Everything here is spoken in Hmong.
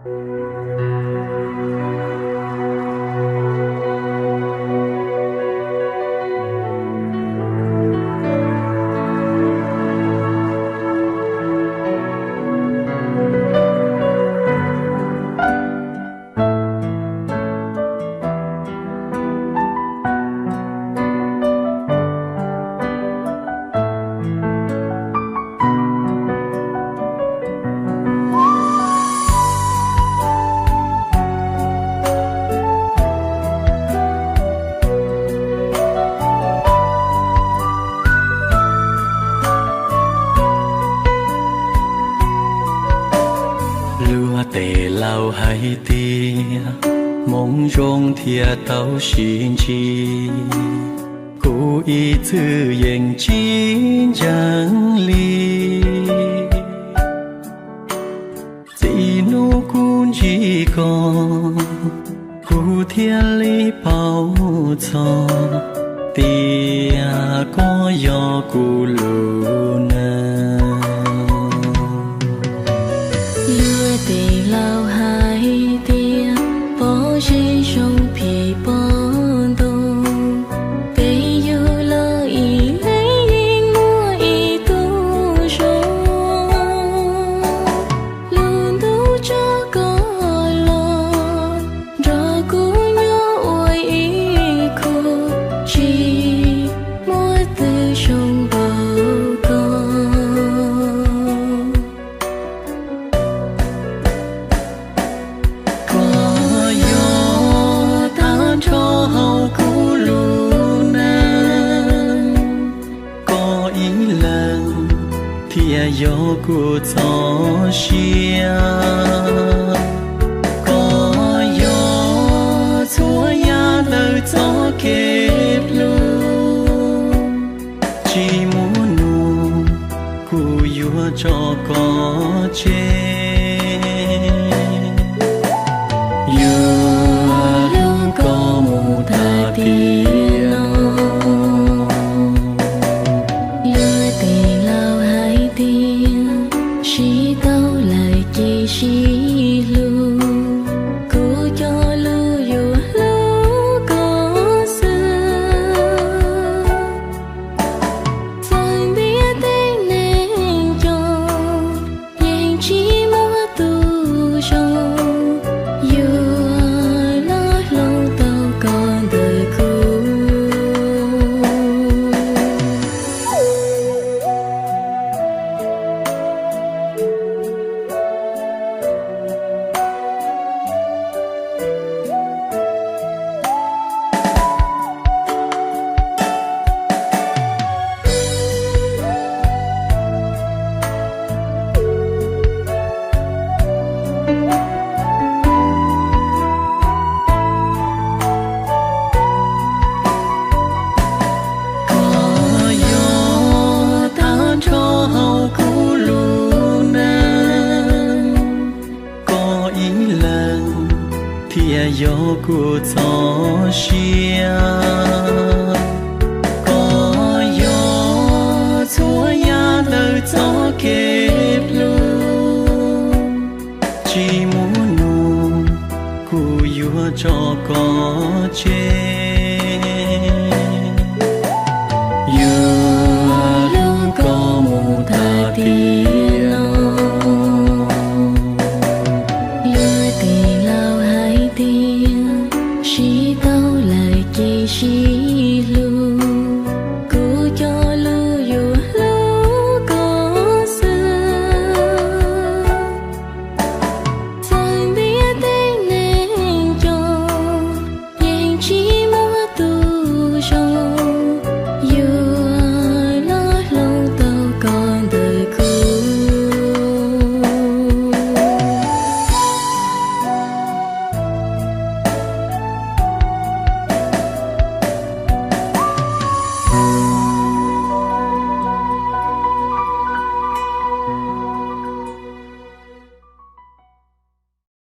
Luag tes laus hais tias hmoov zoo thiaj tau sib ntsib, kuv ib txwm yeej tsis ntseeg li. Txij hnub kuv ntsib koj, kuv thiaj li paub txog tias koj yog kuv lub neej. Luag tes laus hais tias pob zeb zoo phim pom ntoo, peb yug los ib leeg yeej muaj ib tug zoo. Lub ntuj tso koj los nrog kuv nyob ua ib khub, tsis muaj twg zoo npaum koj. Koj yog tag nrho hauv kuv lub neej, koj ib leeg thiaj yog kuv txoj sia. Koj yog txhua yam ntawm txoj kev hlub, tsis muaj nus kuv yuav tso koj tseg. Yuav hlub koj mus tag tiam no. Luag tes laus hais tias sib tau lawm ces sib hlub, kuv cog lus yuav hlub koj xwb. Txawm ntiaj teb neeg coob, yeej tsis muaj tus zoo yuav los hloov tau koj ntawm kuv. Koj yog tag nrho hauv kuv lub neej, koj ib leeg thiaj yog kuv txoj sia. Koj yog txhua yam ntawm txoj kev hlub, tsis muaj nus kuv yuav tso koj tseg.